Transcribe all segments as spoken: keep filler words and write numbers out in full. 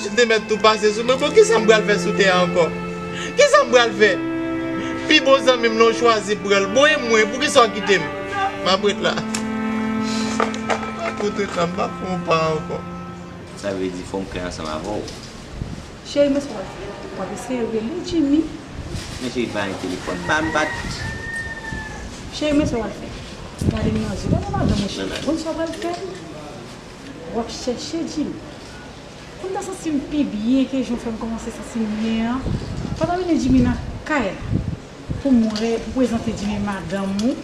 M te mèt tou pase sou mwen. Bon, kisa m pral fè sou tè a ankò? Kisa m pral fè? Pi bon zanmi m nan w chwazi pran l. Bon, e mwen, poukisa w kite m? M ap ret la. M ap ret la, m p ap fè yon pa ankò. Sa vle di fò m kay ansanm avè w. Cheri, men sa w ap fè? W ap eseye rele Jimmy. Men cheri, pa gen telefòn, pa m pa t. Cheri, men sa w ap fè? Gade m nan je, gade madanm ou, cheri. Konn sa w pral fè? W ap chèche Jimmy. Ou ta santi m pi byen ke jan w fè m kòmanse santi m byen an. Pandan mennen Jimmy nan kay la pou m wè, pou prezante Jimmy madanm ou.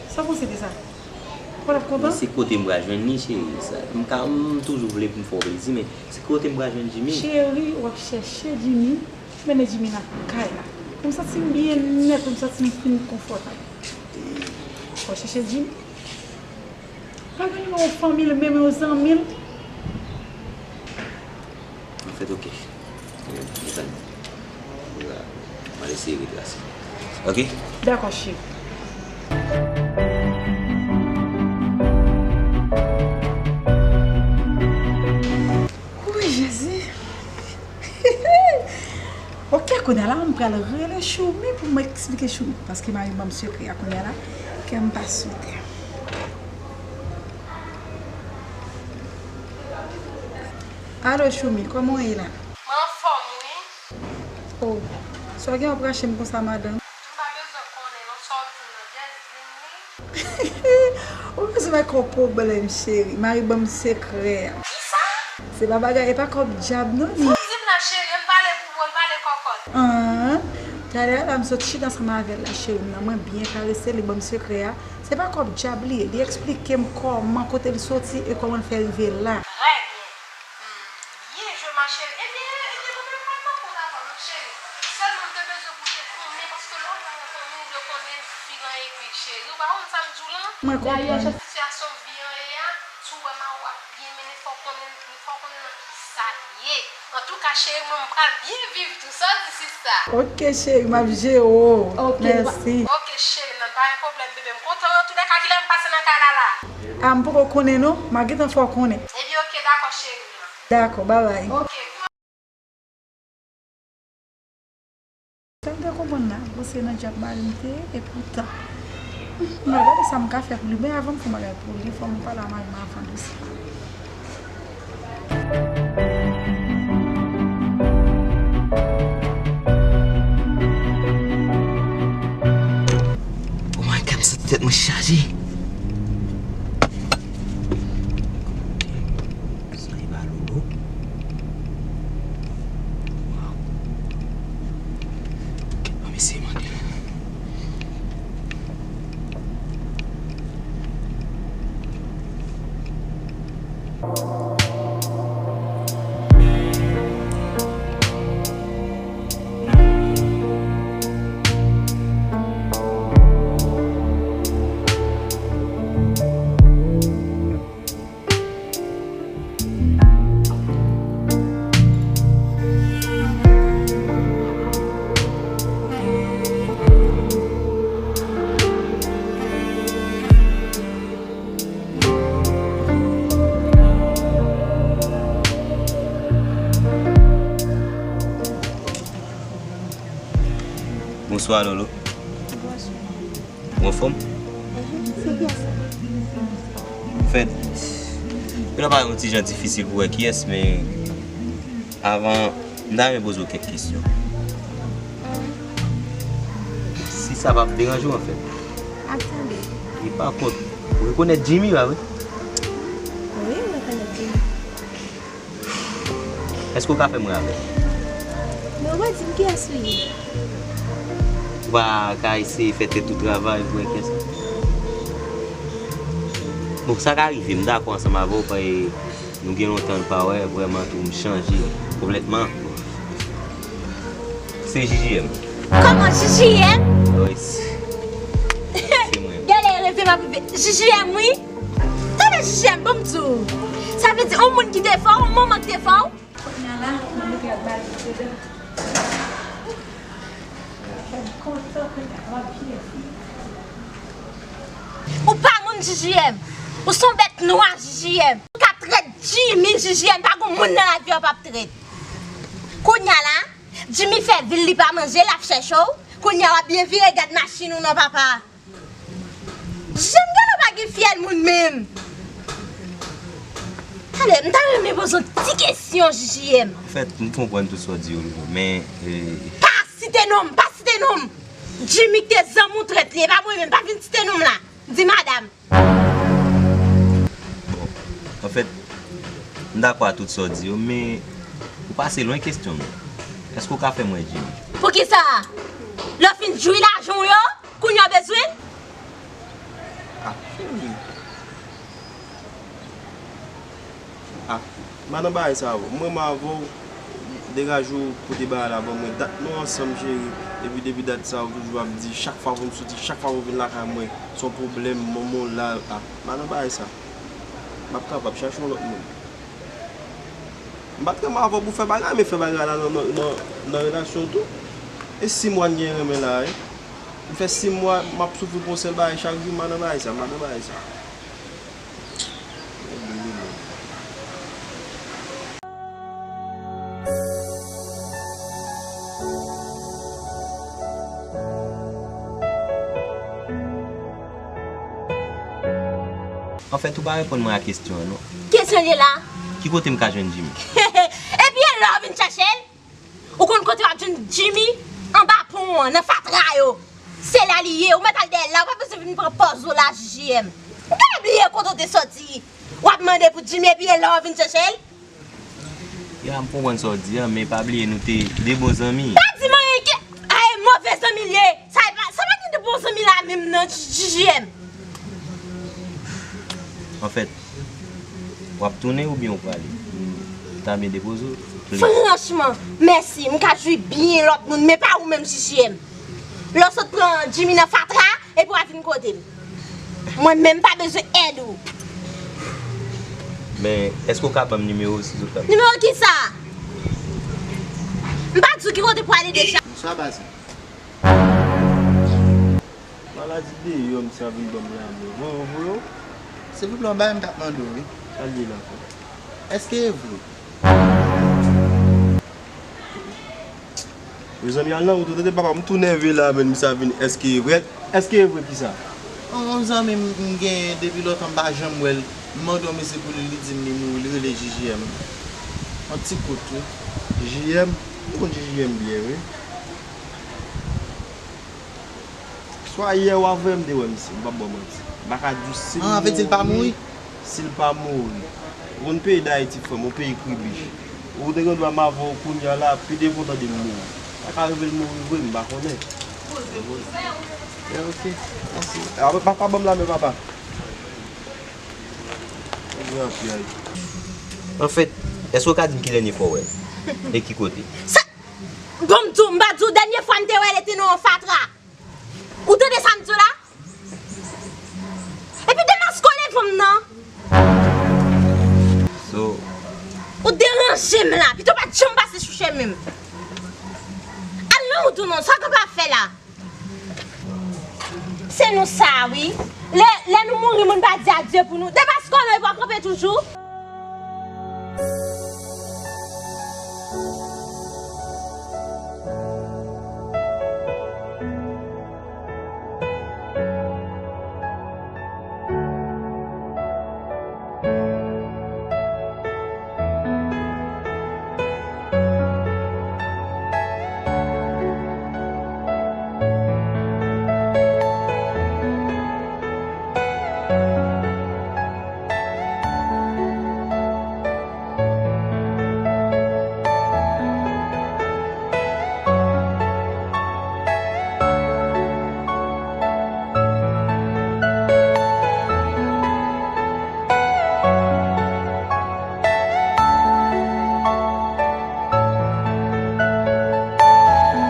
Sa w panse de sa? Ou pa t ap kontan? Men se kote m pral jwenn li, cheri. Sa, m ka, m toujou vle pou m fè w plezi, men se kote m pral jwenn Jimmy? Cheri, w ap chèche Jimmy, mennen Jimmy nan kay la. Pou m santi m byen nèt, pou m santi m fin konfòtab. W ap chèche Jimmy? Pa gen nimewo fanmi l, menm yon zanmi l. Anfèt, oke. Mezanmi, m pral eseye retrase. Oke? Dakò, cheri. Wi, Jezi. Oke, kounye a la, m pral rele Choumi pou m eksplike Choumi. Paske mari ban m sekrè a kounye a la, kè m pa sou tè. Alo, Choumi, kòman w ye la? Mwen anfòm, wi. Oh, sa w gen w ap rache m konsa, madanm? M pa bezwen konnen, non, sa w di m nan, just di m, wi. Ou bezwen bay kòb pwoblèm, cheri. Mari ban m sekrè a. Kisa? Se pa bagay, e pa kòb djab, non, ni. Sa w di m la, cheri? M pale pou mwen, m pale kòkòt. An, talè a la, m sot chita ansanm avè l la, cheri m nan. Mwen byen karese li, ban m sekrè a. Se pa kòb djab li ye. Li eksplike m kòman, kote l soti e kòman l fè rive la. Trè byen. Hmm. Byen jwe, ma chérie. Ebyen, ebyen, mwen menm m pa t nan kont avan, non, cheri. Sèlman m te bezwen pou w te konnen, paske lè w gen yon fanmi, ou dwe konnen fi nan egri, cheri. Ou pa konn sa m di w lan? Mwen konprann. Sitiyasyon vi an ye a, si w wè mari w ap byen mennen, fò w konnen, fò w konnen nan ki sa l ye. Antouka, cheri, mwen, m pral byen viv tou. Sa w di, sista? Oke, cheri, m ap jere w. Oke, mèsi. Oke, cheri, nan pa gen pwoblèm, bebe. M kontan, antoulèka, kilè m pase nan kay la, la? A, m poko konnen, non. M a gentan fè w konnen. Ebyen, oke, dakò, cheri. Dakò, babay. Oke. Sa m te konprann la, bon, se nan djab mari m te ye, epoutan. M pral gade sa m ka fè pou li, men avan m fè yon bagay pou li, fò m pale a mari m avan de sa. Oh my God, m santi tèt mwen chaje. Sa e pa lolo. Waw. Kèt, ban m eseye mande l. Bonswa, Lolo. Bonswa. Ou anfòm? Mhm, se kiyès sa? Anfèt, yo la pa yon ti jan difisil pou wè kiyès, men avan, m ta renmen poze w kèk kesyon. Si sa p ap deranje w, anfèt. M ap tande. E pa kont, ou rekonèt Jimmy, pa vre? Wi, m rekonèt Jimmy. Èske w ka fè m rè avè l? Men ou pa di m kiyès ou ye. Ou pa ka eseye fè tèt ou travay pou wè kiyès ou ye? Bon, sa ka rive, m dakò ansanm avè w, paske nou gen lontan n pa wè, vrèman tou, m chanje konplètman. Se J J M. Kòman, J J M? Wi, se, se mwen. Genlè reve m ap reve. J J M, wi. Tande J J M, ban m di w. Sa vle di, yon moun ki te fè w, yon manman ki te fè w. Kounye a la, mwen mete ak bal nan dedan. Fè m kontan, kounye a, m ap byen viv. Ou pa moun J J M. Ou se yon bèt nwa, J J M. Ou ka trèt Jimmy, J J M, pa gon moun nan lavi a w p ap trèt. Kounye a la, Jimmy fè vil li pa manje, l ap chèche w. Kounye a w ap byen vire gad machin ou non, papa. J J M, gade w pa gen fyèl moun menm. Tande, m ta renmen poze w ti kesyon, J J M. Anfèt, m konprann tout sa w di yo, men, eh, Pa site non m, pa site non m. Jimmy ki te zanmi w trèt li, e pa mwen menm, pa vin site non m la. Di madam. Bon, anfèt, m dakò a tout sa w di yo, men ou pase lwen kesyon m nan. Èske w ka fè m wè Jimmy? Poukisa? Lè w fin jwi lajan w yo, kounye a w bezwen? Ah, fini. Ah, m pa nan bagay sa yo. Mwen menm avè w, degaje w pote bagay la ban mwen. Dat nou ansanm, cheri. Epi depi dat sa, ou toujou ap di, chak fwa pou m soti, chak fwa pou w vin lakay mwen, se yon pwoblèm, manman w la. Ah, m pa nan bagay sa. M ap kapab chache yon lòt moun. M pa t renmen avè w pou fè bagay, men fè bagay la nan, nan, nan, nan relasyon tou. E sis mwa n gen renmen la, wi. M fè sis mwa, m ap soufri pou yon sèl bagay chak jou, m pa nan bagay sa, m pa nan bagay sa. Anfèt, ou pa reponn mwen a kesyon an, non. Kesyon li la? Ki kote m ka jwenn Jimmy? Epi e la w vin chèche l? Ou konn kote w ap jwenn Jimmy? Anba pon an, nan fatra yo. Se la li ye. Ou mèt al dèyè l la, ou pa bezwen vin pran pòz ou la, J J M. Ou genlè bliye kote w te soti. W ap mande pou Jimmy epi e la w vin chèche l? Ya, m konprann sa w di a, men pa bliye nou te de bon zanmi. Pa di m anyen ke, ay, move zanmi l ye. Sa e pa, sa pa gen de bon zanmi la menm non, J J M. Anfèt, w ap tounen oubyen w prale? M ta byen depoze w, please. Franchman, mèsi. M ka jwi byen lòt moun, men pa ou menm, J J M. Lè w sot pran Jimmy nan fatra, epi w ap vin kote m. Mwen menm pa bezwen èd ou. Men, èske w ka ban m nimewo w, silvouplè? Nimewo kisa? M pa di w ki kote pou ale deja. Bonswa, Basil. Maladi deyò, misye ap vin ban m lanmè. Voye w, voye w. Silvouplè, yon bagay m t ap mande w, wi. Sa l ye la, frè? Èske e vre? Mezanmi, al nan wout ou, tande papa, m tou nève la, men misye ap vin, èske e vre? Èske e vre kisa? Yon, yon zanmi m, m genyen depi lontan, m pa janm wè l. M mande yon mesye pou li, li di m li mouri, li rele J J M. Yon ti kout, wi. J J M? M konn J J M byen, wi. Swa yè ou avan yè m te wè misye, m p ap ba w manti. M pa ka di w si l mouri. Ah, vle di l pa mouri? Si l pa mouri. Ou konn peyi Dayiti, frè m, yon peyi kribich. Ou te gen dwa m avè w kounye a la, pi devan w tande m mouri. Sa ka rive l mouri vre, m pa konnen. Ya, ok. Mèsi. A, pa, pa ban m lanmen, papa. Anfèt, èske w ka di m ki dènye fwa w wè l? E ki kote? Sa, bon, m di w, m pa di w dènye fwa m te wè l, te nan yon fatra. Ou tande sa m di w la? Epi demaske w devan m nan. So, ou deranje m la. Pito w pa t janm pase sou chemen m. Al nan wout ou non, sa w kapab fè la? Se nou sa, wi. Lè, lè nou mouri, moun pa di adye pou nou. Demaske w non, epi w ap kanpe toujou.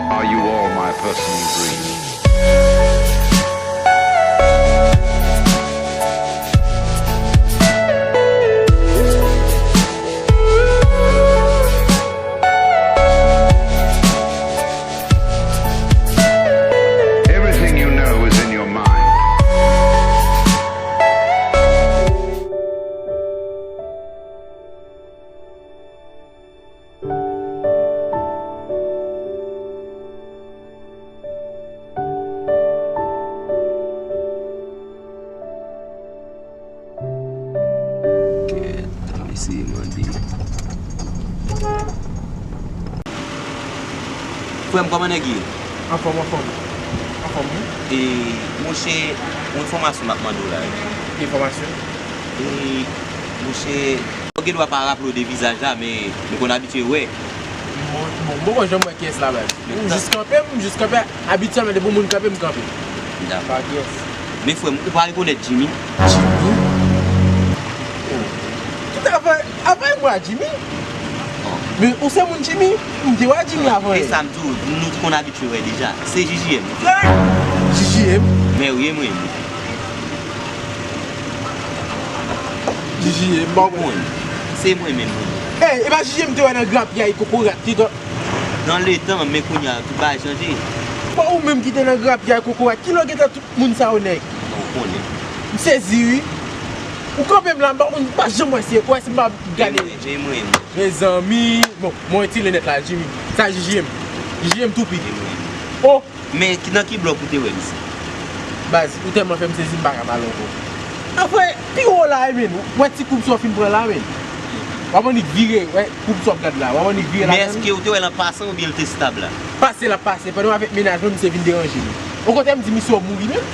Are you all my personal dreams? Everything you know is in your mind. Frè m, kòman nèg ye? Anfòm, anfòm. Anfòm, wi. E, monchè, yon enfòmasyon m ap mande w la, wi. Enfòmasyon? E, monchè, ou gen dwa pa raple w de vizaj la, men nou konn abitye wè. Bon, bon, m poko janm wè kiyès la, baz. Ou jis kanpe, m jis kanpe. Abityèlman, depi yon moun kanpe, m kanpe. Dakò. Pa kiyès. Men frè m, ou pa rekonèt Jimmy? Jimmy? Oh. Ki travay, travay mwen a Jimmy? Men ou se moun Jimmy? M te wè Jimmy avan. E sa m di w, nou konn abitye wè deja. Se J J M. J J M? Men wi, e mwen menm. J J M, ba w wè. Se mwen menm. Ey, e pa J J M te wè nan grapyay kokorat, ki dò. Nan letan, men kounye a, tout bagay chanje. Bon, ou menm ki te nan grapyay kokorat, kilè w gentan tout moun sa yo nèg? Ou konnen. M sezi, wi. Ou kanpe m la, m pa konn, m pa janm wè se, wè si m pa gade. E mwen, e mwen. Mezanmi, bon, mwen retire linèt la, Jimmy. Sa J J M. J J M tou pi. E mwen. Oh! Men ki, nan ki blòk ou te wè misye? Baz, ou tèlman fè m sezi, m pa ka pale ankò. Anfen, pi wo la, e, men, wè ti koub sa w fin pran la, men. W ap annik vire, wè koub sa w ap gad la. W ap annik vire la. Men èske ou te wè l an pasan oubyen l te sou tab la? Pase l ap pase, pandan w avèk mennaj mwen, misye vin deranje m. Okontrè, m di misye w mouri menm.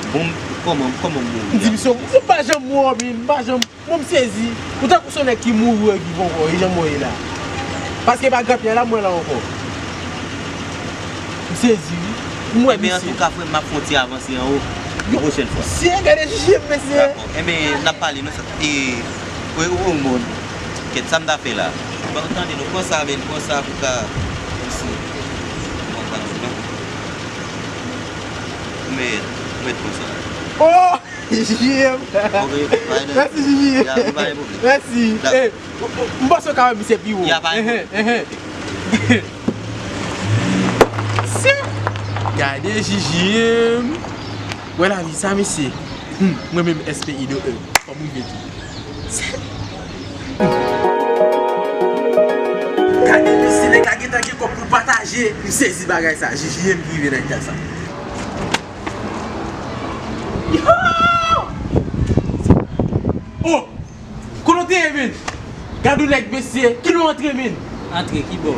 Bon, kòman, kòman m mouri? M di misye w, m pa janm wè w, men, m pa janm Bon, m sezi. Ou tankou se yon nèg ki mouri w viv ankò, e jan m wè w ye la. Paske pa grapyay la m wè la ankò. M sezi, wi. M wè misye. Ebyen, antouka, frè m, m ap fè yon ti avanse anwo. Yon pwochèn fwa. Mesye, gade J J M, mesye. Dakò. Ebyen, n ap pale, non, sa. E, wi, wi, wi, bon. Kèt, sa m ta fè la? Bon, tande, non, pran sa, men, pran sa pou ka, osi. Bon, tande, non. Ou mèt, ou mèt pran sa. Oh! J J M. Mèsi, J J M. Mèsi. Eh, m panse w ka wè misye pi wo. Gade J J M. Wè lavi sa, mesye. Hmm, mwen menm S P I do E. Fò m rive tou. Gade mesye, nèg la gentan gen kòb pou l pataje. M sezi bagay sa. J J M ki rive nan eta sa. Yo! Oh! Kote w te ye, men? Gad yon nèg, mesye. Kilè w antre, men? Antre ki bò?